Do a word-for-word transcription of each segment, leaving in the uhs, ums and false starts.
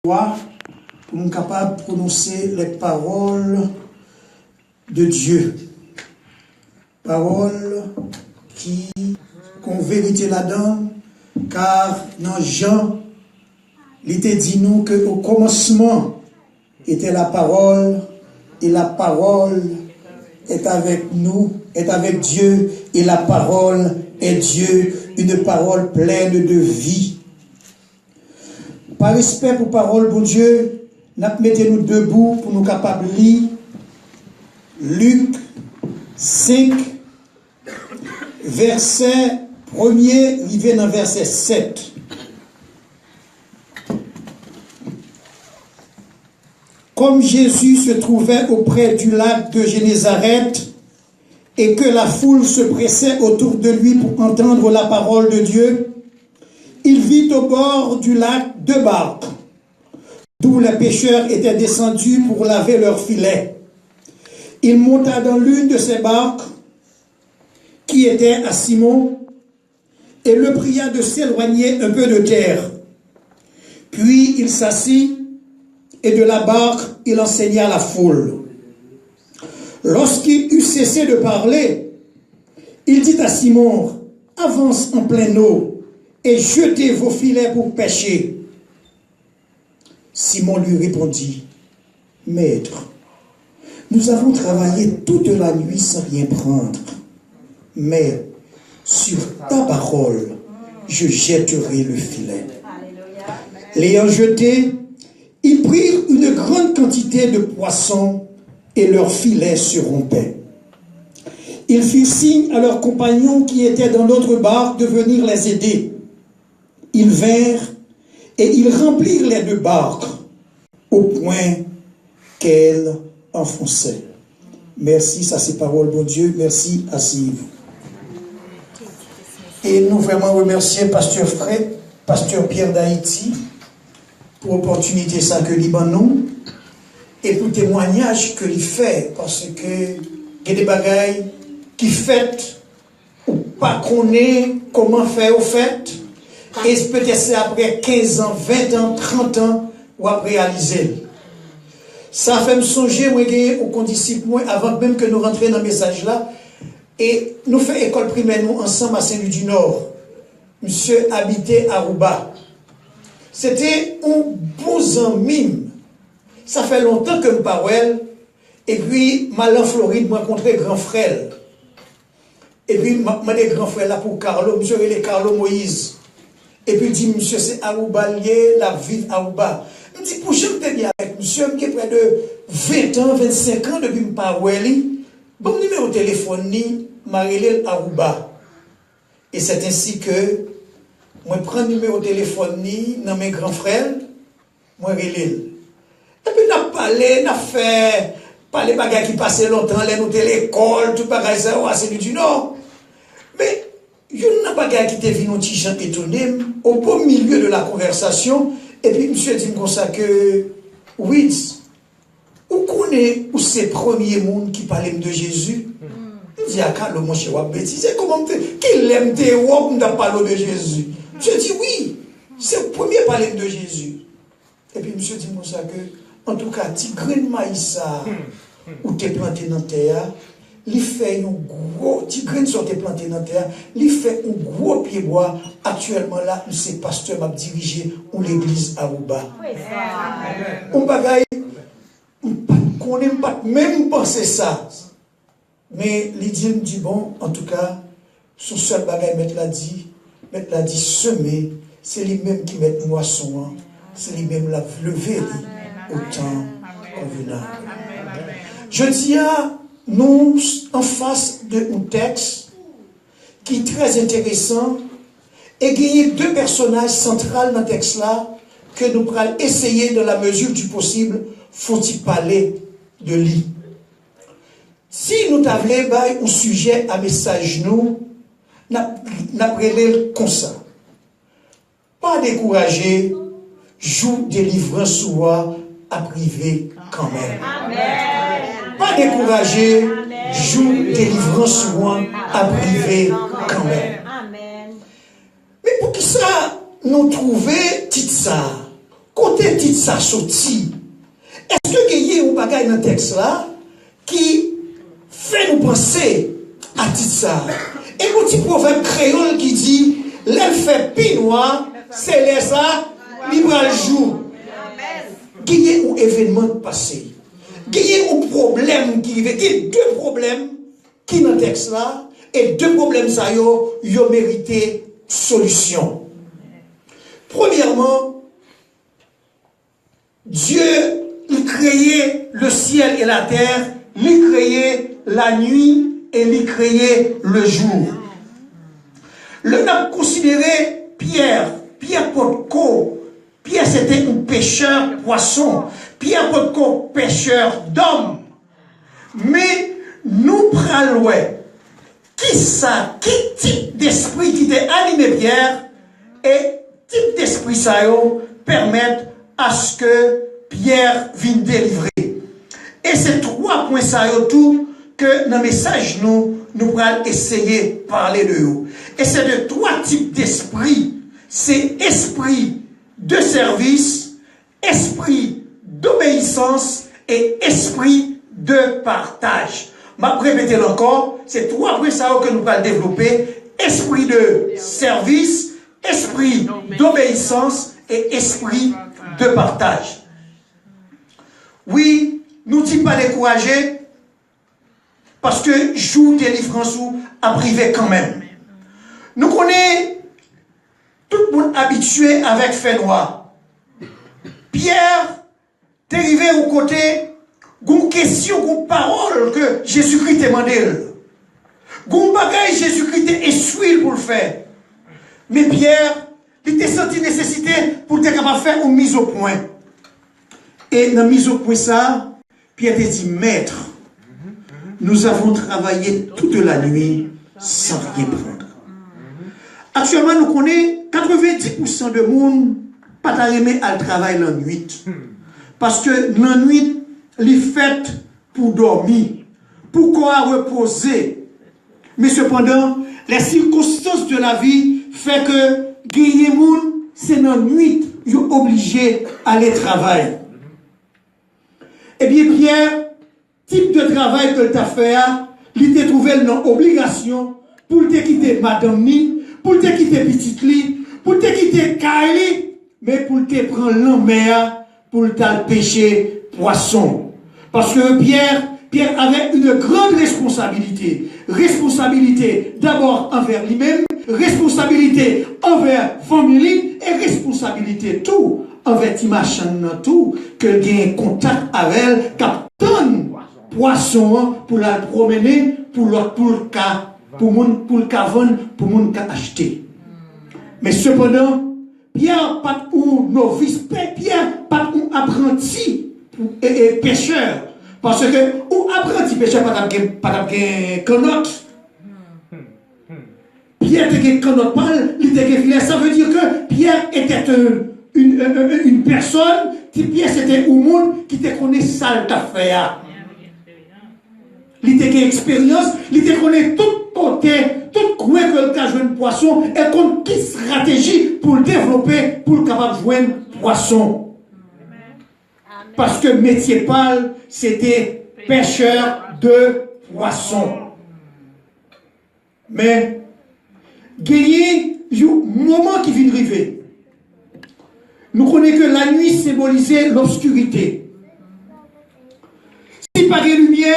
lwa pou m kapab pwononse les paroles de Dieu. Pawòl ki gon verite ladan, kar nan Jan, li te di nou ke au commencement était la parole, et la parole est avec nous, est avec Dieu, et la parole est Dieu, une parole pleine de vie. Pa respè pou pawòl Bondye, n ap mete nou debou pou nou kapab li Lik senk, vèsè premye rive nan vèsè sèt. Comme Jésus se trouvait auprès du lac de Génézareth et que la foule se pressait autour de lui pour entendre la parole de Dieu, il vit au bord du lac deux barques, d'où les pêcheurs étaient descendus pour laver leurs filets. Il monta dans l'une de ces barques qui était à Simon et le pria de s'éloigner un peu de terre. Puis il s'assit et de la barque il enseigna la foule. Lorsqu'il eut cessé de parler, il dit à Simon, avance en pleine eau et jetez vos filets pour pêcher. Simon lui répondit, Maître, nous avons travaillé toute la nuit sans rien prendre, mais sur ta parole, je jetterai le filet. L'ayant jeté, ils prirent une grande quantité de poissons et leur filet se rompait. Ils firent signe à leurs compagnons qui étaient dans l'autre barque de venir les aider. Ils vinrent et ils remplirent les deux barques au point qu'elles enfonçaient. Mèsi, sa se pawòl Bondye. Mèsi, asiz. E nou vrèman remèsye pastè Fred, pastè Pierre d'Haïti, pou opòtinite sa ke li ban nou e pou temwayaj ke li fè, paske gen de bagay ki fèt ou pa konnen kòman fè yo fèt, e petèt se apre kenz an, ven an, trant an, w ap reyalize l. Sa fè m sonje mwen genyen yon kondisip mwen, avan menm ke nou rantre nan mesaj la, e nou fè ekòl primè nou ansanm a Sen Lwi di Nò. Misye abite Aruba. Se te yon bon zanmi m. Sa fè lontan ke m pa wè l, epi m al an Florid, m rankontre gran frè l. Epi m ap mande gran frè la pou Carlo, misye rele Carlo Moïse. Epi l di m, misye se Aruba l ye, l ap viv Aruba. M di, pou jan m te byen avèk misye, m gen prè de ven an, vennsenk an depi m pa wè li. Ban m nimewo telefòn li, m a rele l Aruba. E sèt ensi ke mwen pran nimewo telefòn li nan men gran frè l, mwen rele l. Epi n ap pale, n ap fè pale bagay ki pase lontan, lè nou te lekòl, tout bagay sa yo, a Sen Lwi di Nò. Men, youn nan bagay ki te vin yon ti jan etone m, au beau milieu de la conversation, epi misye di m konsa ke, Wids, ou konnen ou se premye moun ki pale m de Jezi? M di, a Carlo, monchè, w ap betize, kòman m te, ki lè m te wè w pou m t ap pale w de Jezi? Misye di, wi, se ou k premye pale m de Jezi. Epi misye di m konsa ke, antouka, ti grenn mayi sa a ou te plante nan tè a, li fè yon gwo, ti grenn sa w te plante nan tè a, li fè yon gwo pyebwa. Aktyèlman la, m se pastè, m ap dirije yon legliz Aruba. Yon bagay, m pa t konnen, m pa t menm panse sa. Men li di m, di, bon, antouka, se yon sèl bagay mèt la di, mèt la di, seme, se li menm ki mèt mwason an, se li menm l ap leve li o tan konvenab. Jodi a, nou anfas de yon tèks ki trè enteresan, e genyen de pèsonaj santral nan tèks la ke nou pral eseye, dans la mesure du possible, fon ti pale de li. Si nou ta vle bay yon sijè a mesaj nou, n ap, n ap rele l konsa. Pa dekouraje, jou delivrans ou a ap rive kanmenm. Pa dekouraje, jou delivrans ou an ap rive kanmenm. Men poukisa nou twouve tit sa a? Kote tit sa soti? Èske genyen yon bagay nan tèks la ki fè nou panse a tit sa? E yon ti pwovèb kreyòl ki di, lè l fè pi nwa, se lè sa li pral jou. Genyen yon evènman k pase. Genyen yon pwoblèm ki rive. Gen de pwoblèm ki nan tèks la, e de pwoblèm sa yo, yo merite solisyon. Premyèman, Dye, li kreye le ciel et la terre, li kreye la nuit et li kreye le jour. Lè n ap konsidere Pyè, Pyè potko, Pyè se te yon pechè pwason, Pyè potko pechè dòm. Men nou pral wè kisa, ki tip despri ki te anime Pyè, e tip despri sa yo pèmèt aske Pyè vin delivre. E se twa pwen sa yo tou ke nan mesaj nou, nou pral eseye pale de yo. E se de twa tip despri. Se espri de sèvis, espri dobeyisans e espri de pataj. M ap repete l ankò, se twa pwen sa yo ke nou pral devlope, espri de sèvis, espri dobeyisans e espri de pataj. Wi, nou di pa dekouraje, paske jou delivrans ou ap rive kanmenm. Nou konnen tout moun abitye avèk fènwa. Pyè te rive yon kote, gon kesyon, gon pawòl ke Jezikri te mande l. Gon bagay Jezikri te enstwi l pou l fè. Men Pyè, li te santi nesesite pou l te kapab fè yon mizopwen. E nan mizopwen sa a, Pyè te di, Maître, nous avons travaillé toute la nuit sans rien prendre. Aktyèlman, nou konnen katrevendis pousan de moun pa ta renmen al travay lannwit. Paske lannwit, li fèt pou dòmi, pou kò a repoze. Men sepandan, les circonstances de la vie fè ke genyen moun, se nan nwit yo oblije ale travay. Ebyen, Pyè, tip de travay ke l t ap fè a, li te twouve l nan obligasyon pou l te kite madanm ni, pou l te kite pitit li, pou l te kite kay li, men pou l te pran lanmè a, pou l t al peche pwason. Paske Pyè, Pyè avè une grande responsabilité. Responsabilité d'abord envers li menm, responsabilité envers fanmi li, e responsabilité tou anvè ti machann nan tou, ke l gen kontak avè l, k ap tann pwason an pou l al pwomennen, pou lòt, pou l ka, pou moun, pou l ka vann, pou moun ka achte. Men sepandan, Pyè pa t yon novis, Pyè pa t yon apranti, e, e, pechè. Paske yon apranti pechè pa t ap gen, pa t ap gen kannòt. Pyè te gen kannòt pa l, li te gen filè. Sa vle di ke Pyè etè yon, yon, yon, yon pèsòn, ti Pyè se te yon moun ki te konnen sa l t ap fè a. Li te gen eksperyans, li te konnen tout kote, tout kwen ke l ka jwenn pwason, e konn ki estrateji pou l devlope pou l kapab jwenn pwason. Paske metye pa l, se te pêcheur de poisson. Men, genyen yon moman ki vin rive. Nou konnen ke lannuit senbolize lobskirite. Si pa gen limyè,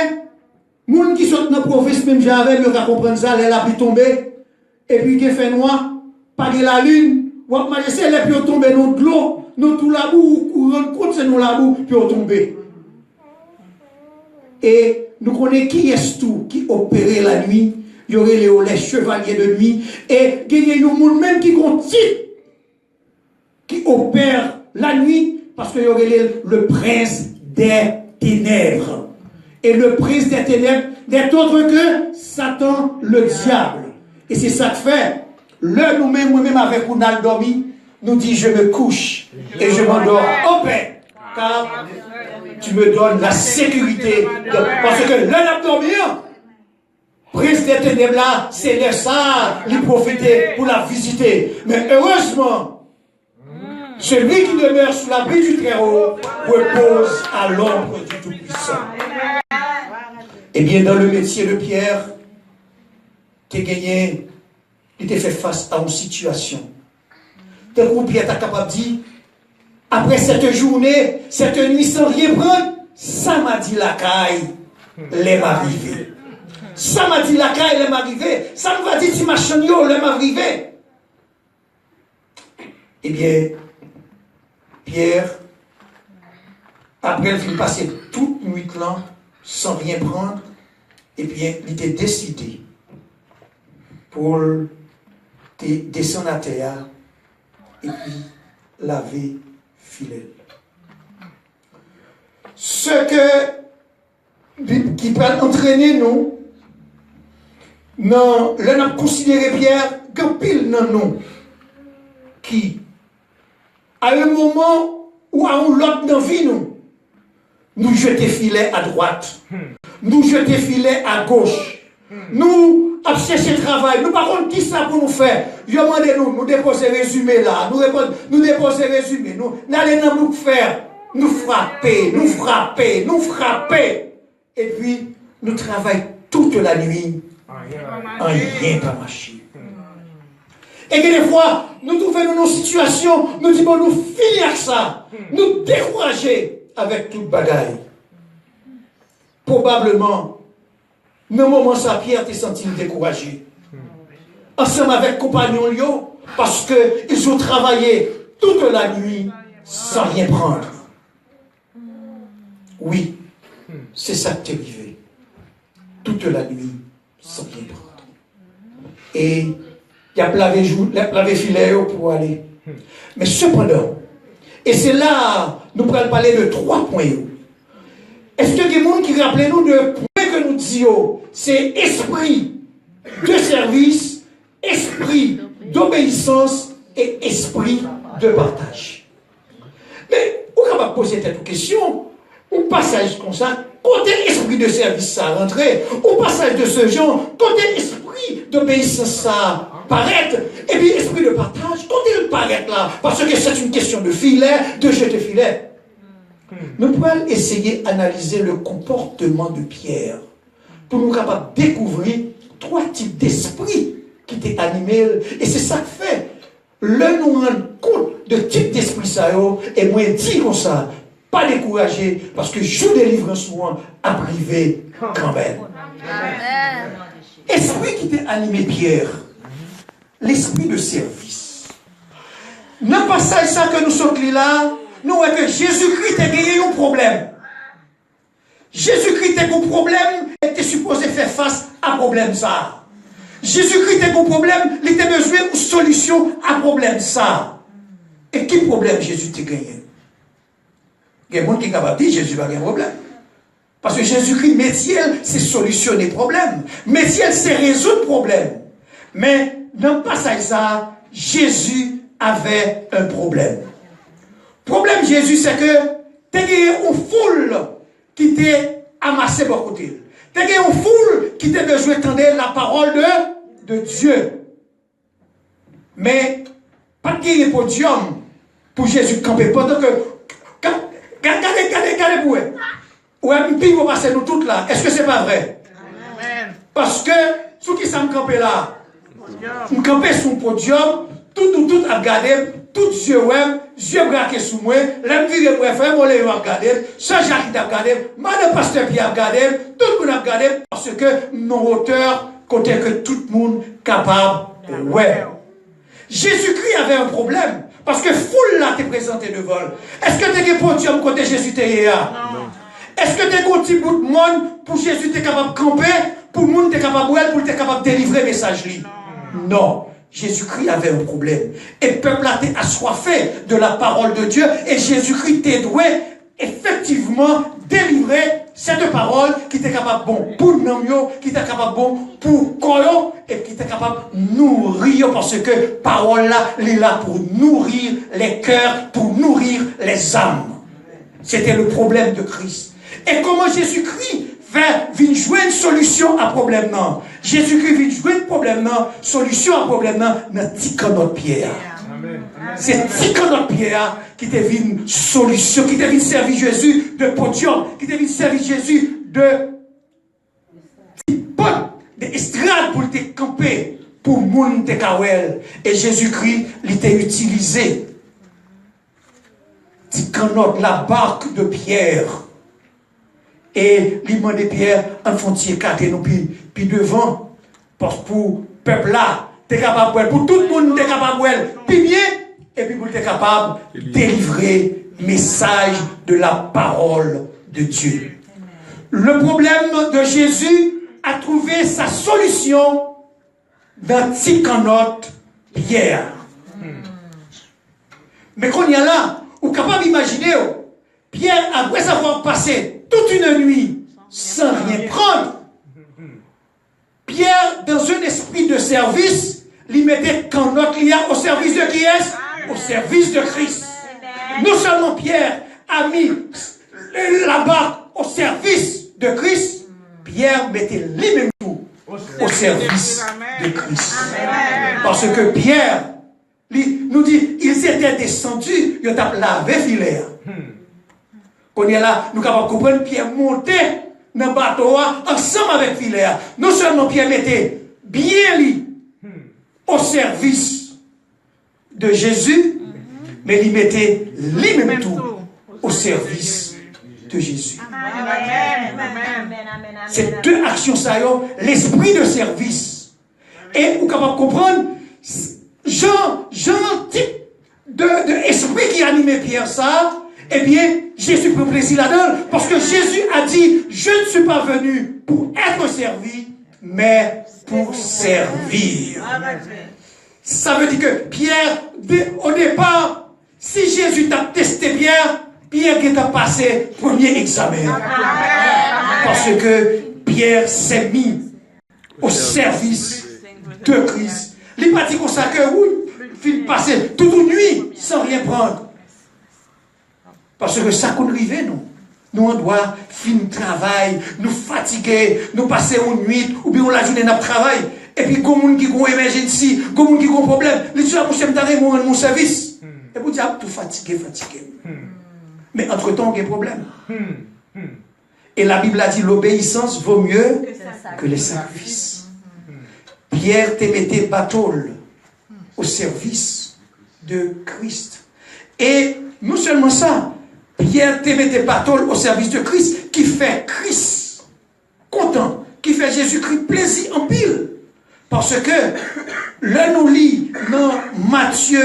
moun ki sot nan pwovens menm jan avè m, yo ka konprann sa, lè lapli tonbe, epi gen fènwa, pa gen lalin, w ap mache, se lè pye w tonbe nan dlo, nan twou labou, ou, ou rann kont se nan labou pye w tonbe. E nou konnen kiyès tou ki opere lannuit, yo rele yo les chevaliers de nuit, e genyen yon moun menm ki gon tit ki opère la nuit, paske yo rele l le prince des ténèbres. E le prince des ténèbres n'est autre que Satan le diable. E se sa k fè, lè nou menm, mwen menm avèk ou, n al dòmi, nou di, je me couche et je m'endors en paix, car tu me donnes la sécurité. De... Paske lè n ap dòmi an, prens dè tenèb la, se lè sa a li pwofite pou l ap vizite. Men erezman, Celui qui demeure sous l'abri du Très-Haut repose à l'ombre du Tout-Puissant. Ebyen, dans le métier de Pierre, te genyen, li te fè fas a yon sitiyasyon. Tankou Pyè ta kapab di, après cette journée, cette nuit sans rien prendre, samadi lakay, lè m a rive. Samadi lakay, lè m a rive. Sa nou va di ti machann yo, lè m a rive. Ebyen, Pyè, apre l fin pase tout nwit lan san ryen pran, ebyen, li te deside pou l te desann atè a epi lave filè l. Ce que Bib ki pral antrene nou nan lè n ap konsidere Pyè, gen anpil nan nou ki, a yon moman ou a yon lòt nan vi nou, nou jete filè adwat, nou jete filè agoch, nou ap chèche travay, nou pa konn kisa pou nou fè. Yo mande nou, nou depoze rezime la, nou reponn, nou depoze rezime, nou, n ale nan bouk fè, nou frape, nou frape, nou frape. Epi, nou travay tout la nwi, anyen pa mache. E gen de fwa, nou twouve nou nan yon sitiyasyon, nou di, bon, nou fini ak sa, nou dekouraje avèk tout bagay. Pwobableman, nan moman sa, Pyè te santi l dekouraje. Ansanm avèk konpayon l yo, paske ils ont travaillé toute la nuit sans rien prendre. Wi, se sa k te rive. Toute la nuit, sans rien prendre. E y ap lave jou, y ap lave filè yo pou ale. Men sepandan, e se la nou pral pale de twa pwen yo. Èske gen moun ki raple nou de pwen ke nou di yo? Se esprit de service, esprit d'obéissance et esprit de partage. Men, ou kapab poze tèt ou kesyon, yon pasaj konsa, kote espri de sèvis sa rantre? Yon pasaj de se jan, kote espri d'obéissance sa parèt? Epi espri de partage, kote l parèt la? Parce que c'est une question de filet, de jeter filet. Nou pral eseye analize le comportement de Pierre pou nou kapab dekouvri twa tip despri ki te anime l. E se sa k fè, lè nou rann kont de tip despri sa yo, e mwen di konsa, pa dekouraje, paske jou delivrans ou an ap rive kanmenm. Espri ki te anime Pyè, lespri de sèvis. Nan pasaj sa ke nou sot li la, nou wè ke Jezikri te genyen yon pwoblèm. Jezikri te gen yon pwoblèm e te sipoze fè fas a pwoblèm sa a. Jezikri te gen yon pwoblèm, li te bezwen yon solisyon a pwoblèm sa a. E ki pwoblèm Jezi te genyen? Gen moun ki kapab di Jezi pa gen pwoblèm. Paske Jezikri, metye l, se solisyone pwoblèm. Metye l, se rezoud pwoblèm. Men, nan pasaj sa a, Jésus avait un problème. Pwoblèm Jezi, se ke te genyen yon foul ki te amase bò kote l. Te gen yon foul ki te bezwen tande la parole de, de Dieu. Men, pa t genyen podyòm pou Jezi kanpe. Pandan ke, ka-, ka-, gade, gade, gade pou wè. Ou wè, m pi wo pase nou tout la. Èske se pa vre? Paske, sou ki sa m kanpe la? M kanpe sou yon podyòm, tout, tout, tout ap gade m, tout zye wè m, zye brake sou mwen, lè m vire m wè frè Moleyo ap gade m, sè Jakit ap gade m, madan pastè Pyè ap gade m, tout moun ap gade m, paske m nan wotè kote ke tout moun kapab wè m. Jezikri avè yon pwoblèm, paske foul la te prezante devan l. Èske te gen podyòm kote Jezi te ye a? Èske te gen yon ti bout mòn pou Jezi te kapab kanpe, pou moun te kapab wè l, pou l te kapab delivre mesaj li? Non. Jezikri avè yon pwoblèm. E pèp la te aswafe de la parole de Dieu, e Jezikri te dwe efektivman delivre sète pawòl ki te kapab bon pou nanm yo, ki te kapab bon pou kò yo, e ki te kapab nouri yo, paske pawòl la, li la pou nouri les cœurs, pour nourrir les âmes. C'était le problème de Christ. E kòman Jezikri fè vin jwenn solisyon a pwoblèm nan? Jezikri vin jwenn pwoblèm nan, solisyon a pwoblèm nan, nan ti kannòt Pyè a. Se ti kannòt Pyè a ki te vin solisyon, ki te vin sèvi Jezi de podyòm, ki te vin sèvi Jezi de ti pant, de estrad pou l te kanpe, pou moun te ka wè l. E Jezikri, li te itilize ti kannòt, la barque de Pierre. E li mande Pyè, ann fè yon ti ekate nou pi, pi devan. Paske pou pèp la te kapab wè l, pou tout moun te kapab wè l pi byen, epi pou l te kapab delivre mesaj de la parole de Dieu. Le problème de Jésus a trouvé sa solution dans ti kannòt Pyè a. Men kounye a la, ou kapab imajine w, Pyè, après avoir passé toute une nuit sans rien prendre, Pierre, dans un esprit de service, li mete kannòt li a au service de qui est? Au service de Christ. Non seulement Pierre a mis la barque au service de Christ, Pierre mete li menm tou au service de Christ. Parce que Pierre, li, nou di, ils étaient descendus, yo t ap lave filè a. Kounye a la, nou kapab konprann Pyè monte nan bato a ansanm avèk filè a. Non sèlman Pyè mete byen li o sèvis de Jezi, men li mete li menm tou o sèvis de Jezi. Se de aksyon sa yo, lespri de sèvis. E ou kapab konprann jan, jan tip de, de espri ki anime Pyè sa, ebyen, Jezi pran plezi ladan l, paske Jezi a di, je ne suis pas venu pour être servi, mais pour servir. Sa vle di ke Pyè, de, o depa, si Jezi t ap teste Pyè, Pyè gentan pase premye egzamen an. Paske Pyè sèvi o sèvis de Kris. Li pa di konsa ke ou fin pase tout yon nuit sans rien prendre. Paske sa konn rive nou. Nou andwa fin travay, nou fatige, nou pase yon nuit oubyen yon lajounen n ap travay. Epi gon moun ki gon emergency, gon moun ki gon pwoblèm, li di, a monchè, m ta renmen w rann mwen sèvis. Epi ou di, a m tou fatige, fatige. Men antretan ou gen pwoblèm. E la Bib la di, l'obéissance vaut mieux que les sacrifices. Pyè te mete bato l o sèvis de Kris. E non sèlman sa, Pyè te mete bato l o sèvis de Kris, ki fè Kris kontan, ki fè Jezikri plezi anpil. Paske lè nou li nan Matye,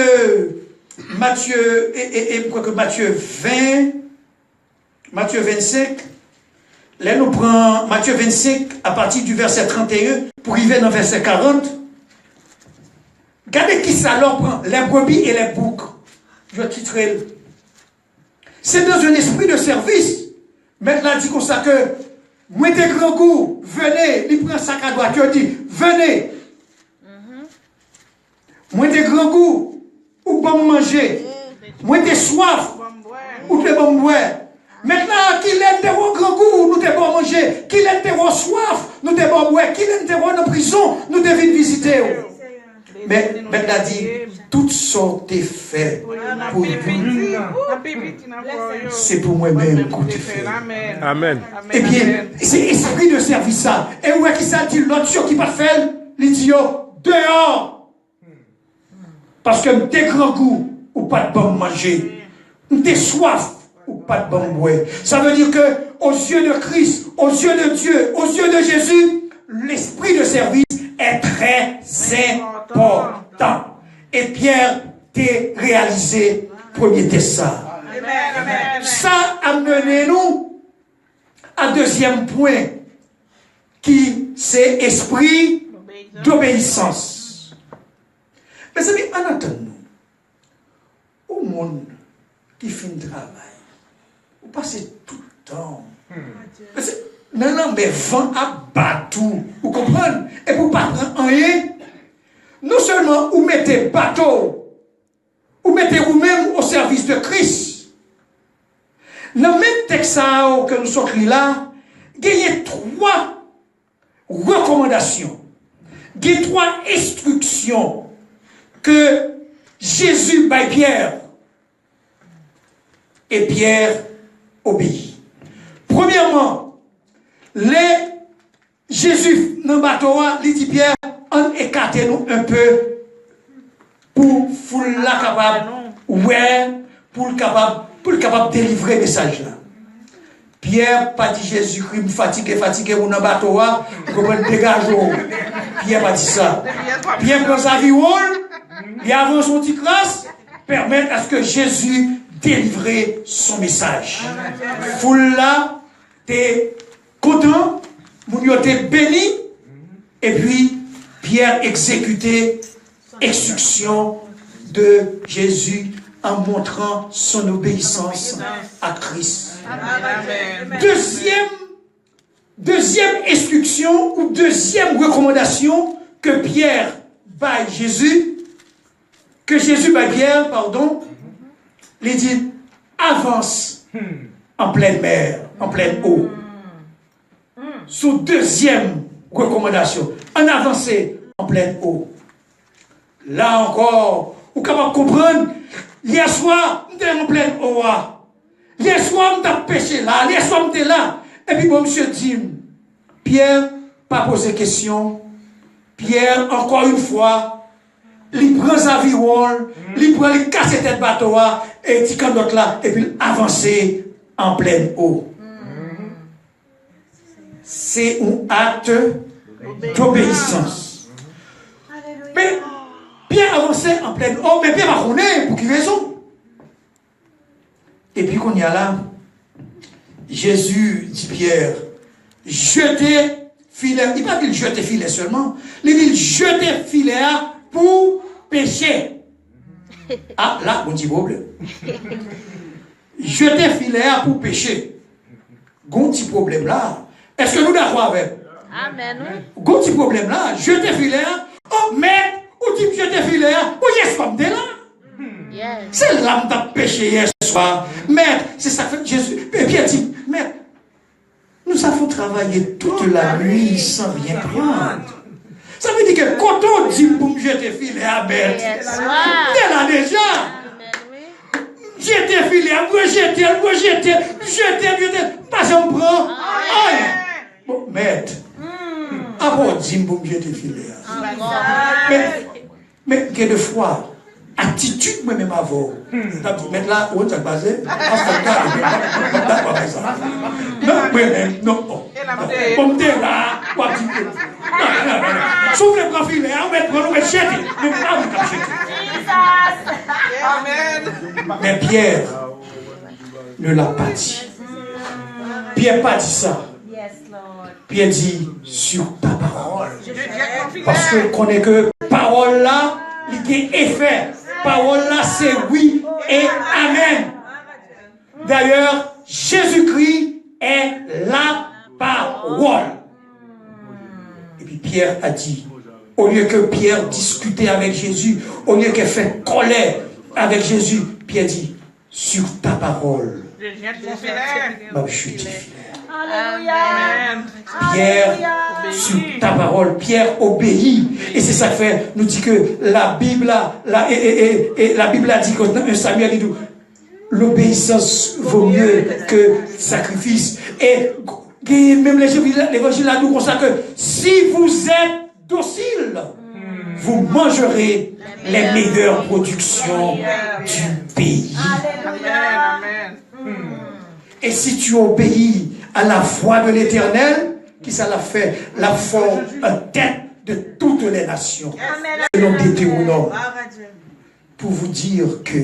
Matye, e, e, e, m kwè ke Matye ven, Matye vennsenk, lè nou pran Matye vennsenk, apati di vèsè tranteyen pou rive nan vèsè karant, gade kisa lè w pran les brebis et les boucs, yo titre l. Se dans un esprit de service. Mèt la di konsa ke, mwen te grangou, venez, li pran sa k adwat, yo di, venez. Mwen te grangou, ou ban m manje. Mwen te swaf, ou te ban m bwè. Mentnan, kilè n te wè w grangou, nou te ba w manje. Kilè n te wè w swaf, nou te ba w bwè. Kilè n te wè w nan prizon, nou te vin vizite w. Men, Mèt la di, tout sa w te fè pou youn, se pou mwen menm ke w te fè. Amèn. Ebyen, se espri de sèvis sa. E ou wè kisa l di lòt yo ki pa t fè l? Li di yo, deyò! Paske m te grangou, ou pa t ban m manje. M te swaf, ou pa t ban m bwè. Ça veut dire que, aux yeux de Christ, aux yeux de Dieu, aux yeux de Jésus, l'esprit de service est très important. E Pyè te reyalize premye tès sa. Sa ap mennen nou a dezyèm pwen, ki se espri dobeyisans. Mezanmi, ann antann nou. Ou moun ki fin travay, ou pase tout tan w. Paske nan lanmè, van ap bat ou, ou konprann? Epi ou pa pran anyen. Non sèlman ou mete bato w, ou mete ou menm o sèvis de Kris. Nan menm tèks sa yo ke nou sot li la, genyen twa rekòmandasyon, gen twa enstriksyon ke Jezi bay Pyè, e Pyè obeyi. Premyèman, lè Jezi nan bato a, li di Pyè, ann ekate nou enpe pou foul la kapab wè, pou l kapab, pou l kapab delivre mesaj la. Pyè pa di Jezikri, "M fatige, fatige, ou nan bato a, ou konprann, degaje w." Pyè pa di sa. Pyè pran zaviwon l, li avanse yon ti kras, pèmèt aske Jezi delivre son mesaj. Foul la te kontan, moun yo te beni, epi Pyè egzekite enstriksyon de Jezi an montran son obeyisans a Kris. Dezyèm, dezyèm enstriksyon ou dezyèm rekòmandasyon ke Pyè bay Jezi, ke Jezi bay Pyè, padon, li di, "Avanse an plèn mè, an plèn o." Sou dezyèm rekòmandasyon, ann avanse an plèn o. La ankò, ou kapab konprann, yèswa, m te an plèn o a. Yèswa, m t ap peche la. Yèswa, m te la. Epi bon, misye di m, Pyè pa poze kesyon. Pyè, ankò yon fwa, li pran zaviwon l, li pran, li kase tèt bato a, e ti kannòt la, epi l avanse an plèn o. Se yon akte dobeyisans. Men, Pyè avanse an plèn o, men Pyè pa konnen pou ki rezon. Epi kounye a la, Jezi di Pyè, "Jete filè." Li pa di l jete filè sèlman. Li di l jete filè a pou peche. A, la, gon ti pwoblèm. Jete filè a pou peche. Gon ti pwoblèm la. Èske nou dakò avè m? Amèn, wi. Gon ti pwoblèm la. Jete filè a. O, mèt, ou di m jete filè a. O, yèswa m te la. Se la m t ap peche yèswa. Mèt, se sa k fè Jezi, e Pyè di, "Mèt, nous avons travaillé toute la nuit sans rien prendre." Sa vle di ke kote w di m pou m jete filè a, mèt? M te la deja. Jete filè a, m rejete l, m rejete l, m jete l, jete l, m pa janm pran anyen. Bon, mèt, apa w di m pou m jete filè a? Men, men gen de fwa, atitid mwen menm avè w, m t ap di, "Mèt la, ou konn sa k pase? Anfèt, gade, m p ap dakò avè sa." Non, mwen menm, non, bon. Bon, m te la, w ap di, "Non, non, non, non. Si w vle pran filè a, ou mèt pran l, ou mèt jete l. Men m pa vle k ap jete l." Men Pyè ne l'a pas dit. Pyè pa di sa. Pyè di, "Sur ta parole." Paske l konnen ke pawòl la, li gen efè. Pawòl la, se wi e amèn. Dayè, Jésus-Christ est la parole. Epi Pyè a di, olye ke Pyè diskite avèk Jezi, olye ke fè kòlè avèk Jezi, Pyè di, "Sur ta parole, m ap jete filè a." Pyè, "Sur ta parole", Pyè obeyi. E se sa k fè nou di ke Labib la, la, e, e, e, e Labib la di ke nan en Samyèl, li di, "L'obéissance vaut mieux que sacrifice." E genyen menm levanjil la, levanjil la di w konsa ke, "Si vous êtes docile, vous mangerez les meilleures productions du pays." E si tu obéis à la voix de l'Éternel, kisa l ap fè? L ap fè w an tèt de toutes les nations. Selon Deutéronome, pour vous dire que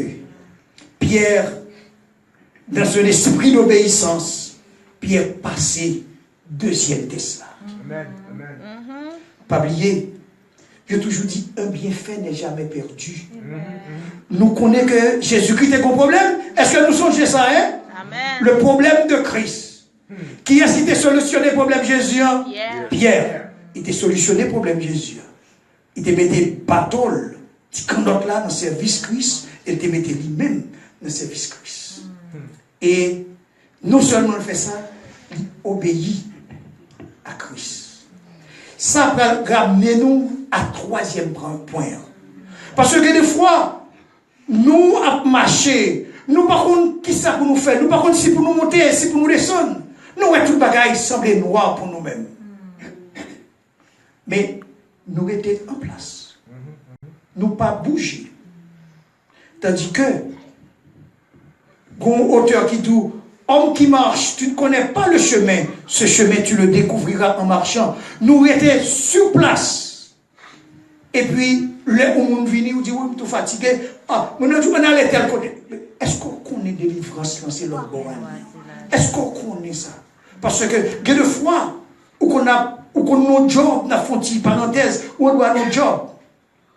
Pierre, dans un esprit d'obéissance, Pierre pase dezyèm tès la. Pa bliye, yo toujou di, un bienfait n'est jamais perdu. Nou konnen ke Jezikri te gon pwoblèm. Èske nou sonje sa, en? Le problème de Christ. Kiyès ki te solisyone pwoblèm Jezi an? Pyè. Li te solisyone pwoblèm Jezi an. Li te mete bato l, ti kannòt la nan sèvis Kris, e li te mete li menm nan sèvis Kris. E non sèlman l fè sa, li obeyi a Kris. Sa pral ramne nou a twazyèm pwen an. Paske gen de fwa, Nou ap mache, nou pa konn kisa pou nou fè, nou pa konn si pou nou monte, si pou nou desann. Nou wè tout bagay sanble nwa pou nou menm. Men nou rete an plas. Nou pa bouje. Tandis que gon otè ki di, homme qui marche, tu ne connais pas le chemin, ce chemin tu le découvriras en marchant. Nou rete sur place. Epi lè yon moun vini, ou di, wi, m tou fatige. Ah, moun nan di, ann ale tèl kote. Men èske w konnen delivrans lan se lòt bò a li? Èske w konnen sa? Paske gen de fwa, ou konn ap, ou konn nan yon djòb, n ap fè yon ti parantèz, ou andwa nan yon djòb.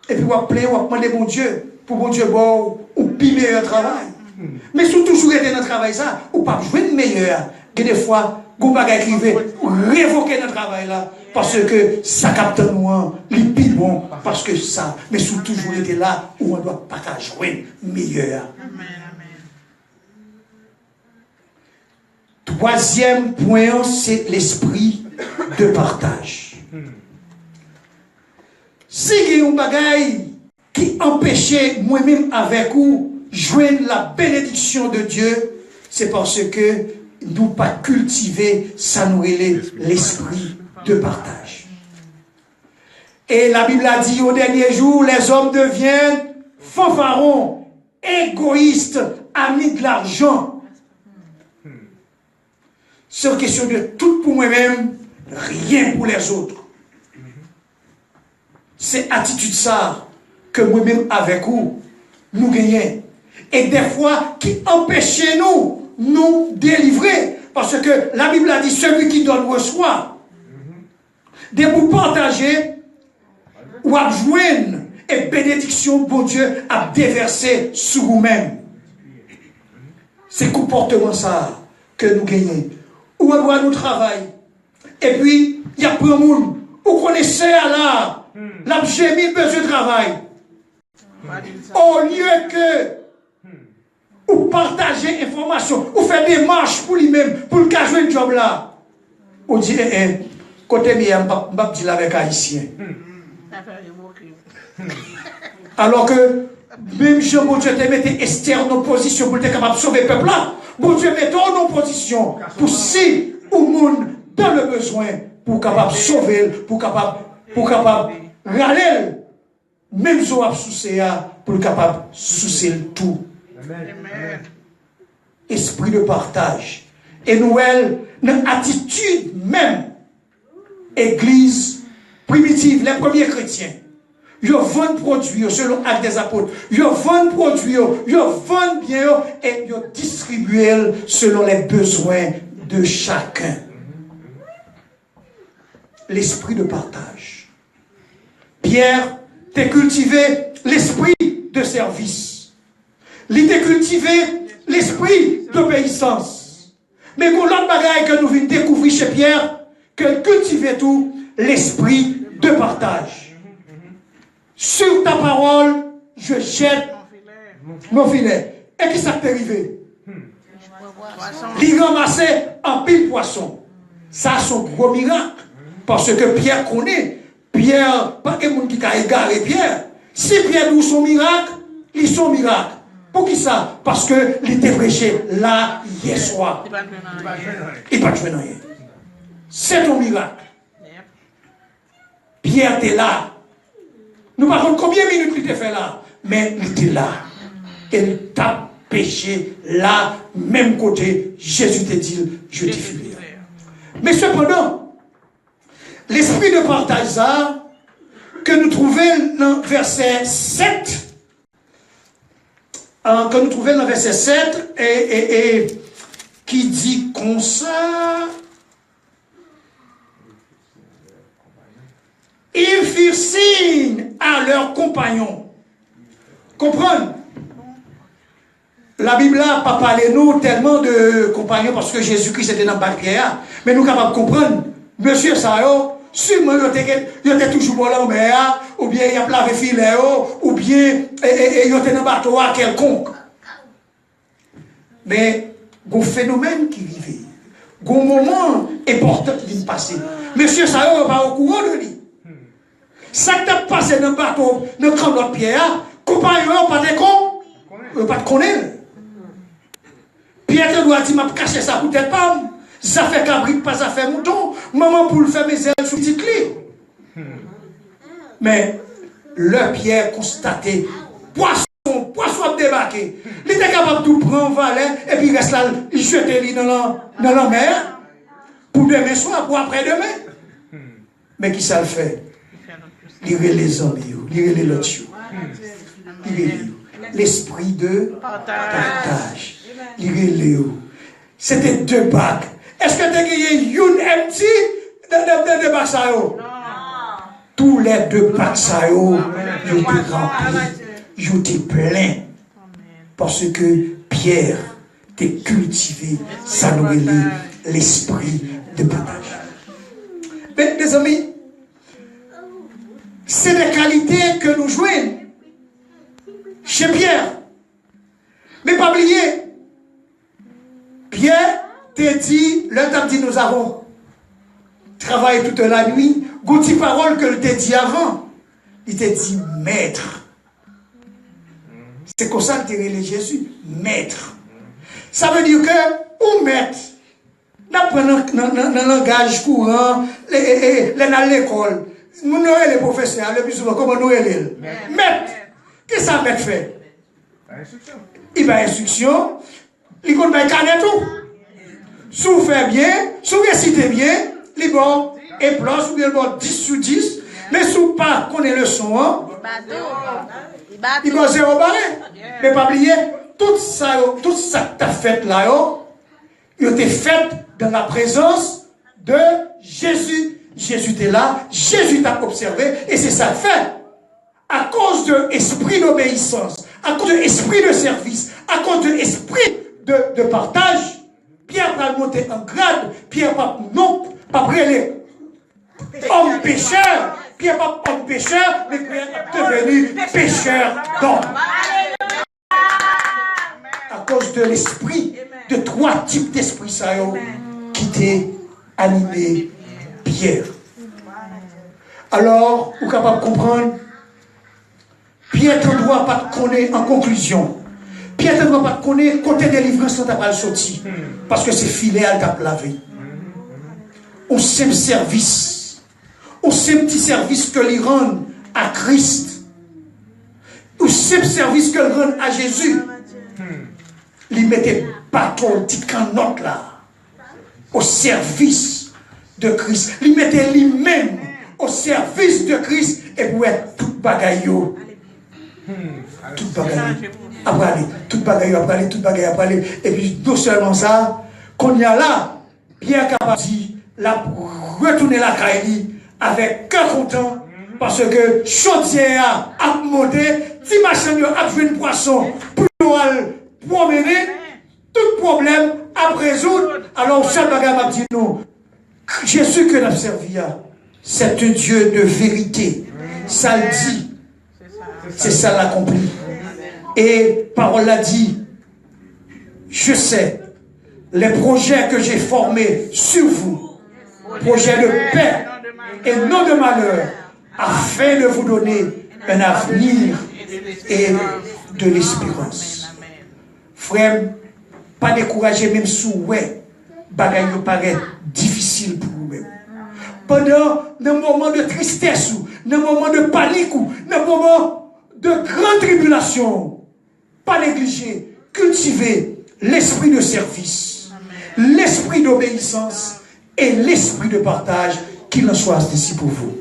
Epi w ap plenyen, w ap mande Bondye pou Bondye ba w yon pi meyè travay. Men si w toujou rete nan travay sa, ou p ap jwenn meyè a. Gen de fwa, gon bagay ki rive, ou revoke nan travay la, paske sa k ap tann ou an, li pi bon paske sa. Men si w toujou rete la, ou andwa pa ka jwenn meyè a. Twazyèm pwen an, se lespri de pataj. Si gen yon bagay ki anpeche mwen menm avèk ou jwenn la benediksyon de Dye, se paske nou pa kiltive sa nou rele lespri de pataj. E Labib la di, au dernier jour, les hommes deviennent fanfarons, égoïstes, amis de l'argent. Se yon kesyon de tout pou mwen menm, rien pour les autres. Se atitid sa ke mwen menm avèk ou, nou genyen. E dèfwa ki anpeche nou, nou delivre. Paske Labib la di, celui qui donne reçoit. Depi w pataje, w ap jwenn e benediksyon Bondye ap devèse sou ou menm. Se konpòteman sa a ke nou genyen. Ou wè, lè nou travay, epi y ap pran moun, ou konnen sè a la, l ap jemi, l bezwen travay. Olye ke ou pataje enfòmasyon, ou fè demach pou li menm, pou l ka jwenn djòb la. Ou di, en, en, kote m ye a, m p ap, m p ap deal avèk Ayisyen. Alò ke, menm jan Bondye te mete Estè nan pozisyon pou l te kapab sove pèp la, Bondye mete w nan pozisyon pou si ou moun dans le besoin, pou w kapab sove l, pou w kapab, pou w kapab rale l. Menm zo w ap souse a, pou l kapab souse l tou. Espri de pataj. E nou wè l nan atitid menm egliz primitiv, lè premye kretyen. Yo vann pwodui yo selon Actes des Apôtres. Yo vann pwodui yo, yo vann byen yo, e yo distribye l selon les besoins de chacun. Lespri de pataj. Pyè te kiltive lespri de sèvis. Li te kiltive lespri dobeyisans. Men gon lòt bagay ke nou vin dekouvri chez Pyè, ke l kiltive tou, lespri de pataj. Sur ta parole, je jette mon filet. E ki sa k te rive? Li ranmase anpil pwason. Sa se yon gwo mirak. Paske Pyè konnen, Pyè, pa gen moun ki ka egare Pyè. Si Pyè di w se yon mirak, li se yon mirak. Poukisa? Paske li te preche la yè swa. Li pa t jwenn anyen. Se yon mirak. Pyè te la. Nou pa konn konbyen minit li te fè la, men li te la. E li t ap preche la, menm kote Jezi te di l, je te filè. Men sepandan, lespri de pataj sa a, ke nou twouve l nan vèsè sèt, ke nou twouve l nan vèsè sèt, e, e, e, ki di konsa, Ils firent signe à leurs compagnons. Konprann? Labib la pa pale nou tèlman de konpayon paske Jezikri se te nan bak Pyè a. Men nou kapab konprann, mesye sa yo, siman yo te, yo te toujou bò lanmè a, oubyen y ap lave filè yo, oubyen, e, e, e, yo te nan bato a kèlkonk. Men, gon fenomèn ki rive. Gon moman enpòtan ki vin pase. Mesye sa yo, yo pa okouran de li. Sa k t ap pase nan bato, nan kannòt Pyè a, konpayon yo pa te kon-, Yo pa t konnen l. Pyè te dwe di, "M ap kache sa pou tèt pa m. Zafè kabrit pa zafè mouton. Manman poul fèmen zèl sou pitit li." Men, lè Pyè konstate pwason, pwason ap debake, li te kapab tou pran valè epi rès la, li jete li nan lan-, nan lanmè a pou demen swa, pou aprè demen. Men ki sa l fè? Li rele zanmi yo, li rele lòt yo. Li rele yo. Lespri de pataj. Li rele yo. Se te de bak. Èske te genyen youn empty nan, nan, nan de bak sa yo? Tou lè de bak sa yo, yo te ranpli, yo te plen. Paske Pyè te kiltive sa nou rele lespri de pataj. Men, mezanmi, se de kalite ke nou jwenn chez Pierre. Men pa bliye, Pyè te di, lè l t ap di, "Nous avons travaillé toute la nuit", gon ti pawòl ke l te di avan. Li te di, "Maître." Se konsa l te rele Jezi, Maître. Sa vle di ke ou mèt. N ap pran nan, nan, nan, nan langaj kouran, lè, e, e, lè n al lekòl. Moun yo rele pwofesè a, le pli souvan, kòman nou rele l? Mèt. Kisa mèt fè? Li bay enstriksyon, li konn bay kanè tou. Si w fè byen, si w resite byen, li ba w A plus oubyen li ba w dis sou dis. Men si w pa konnen leson an, li ba w zewo bare. Men pa bliye, tout sa yo, tout sa k t ap fèt la yo, yo te fèt dans la présence de Jésus. Jezi te la, Jezi t ap obsève, e se sa k fè, akoz de espri dobeyisans, akoz de espri de sèvis, akoz de espri de, de pataj, Pyè pral monte an grad, Pyè p ap non, p ap rele òm pechè, Pyè p ap òm pechè, men Pyè ap deveni pechè dòm. Akoz de lespri, de twa tip despri sa yo ki te anime Pyè. Alò, ou kapab konprann, Pyè tandwa pa t konnen an konklizyon. Pyè tandwa pa t konnen kote delivrans lan ta pral soti. Paske se filè a l t ap lave. Yon senp sèvis. Yon senp ti sèvis ke li rann a Kris. Yon senp sèvis ke l rann a Jezi. Li mete baton, ti kannòt la, o sèvis de Kris. Li mete li menm o sèvis de Kris, epi w wè tout bagay yo. Tout bagay yo ap prale. Tout bagay yo ap prale, tout bagay ap prale. Epi non sèlman sa, kounye a la, Pyè kapab di l ap retounen lakay li avèk kè kontan, paske chodyè a ap monte, ti machann yo ap jwenn pwason pou yo al pwonmennen, tout pwoblèm ap rezoud. Alò, sèl bagay m ap di nou, Jezi ke n ap sèvi a, c'est un Dieu de vérité. Sa l di, se sa l akonpli. E pawòl la di, Je sais les projets que j'ai formés sur vous, projets de paix et non de malheur, afin de vous donner un avenir et de l'espérance. Frè m, pa dekouraje menm si w wè bagay yo parèt difisil pou ou menm. Pandan, nan moman de tristès ou, nan moman de panik ou, nan moman de gran tribilasyon ou, pa neglije kiltive lespri de sèvis, lespri dobeyisans e lespri de pataj. Qu'il en soit ainsi pour vous.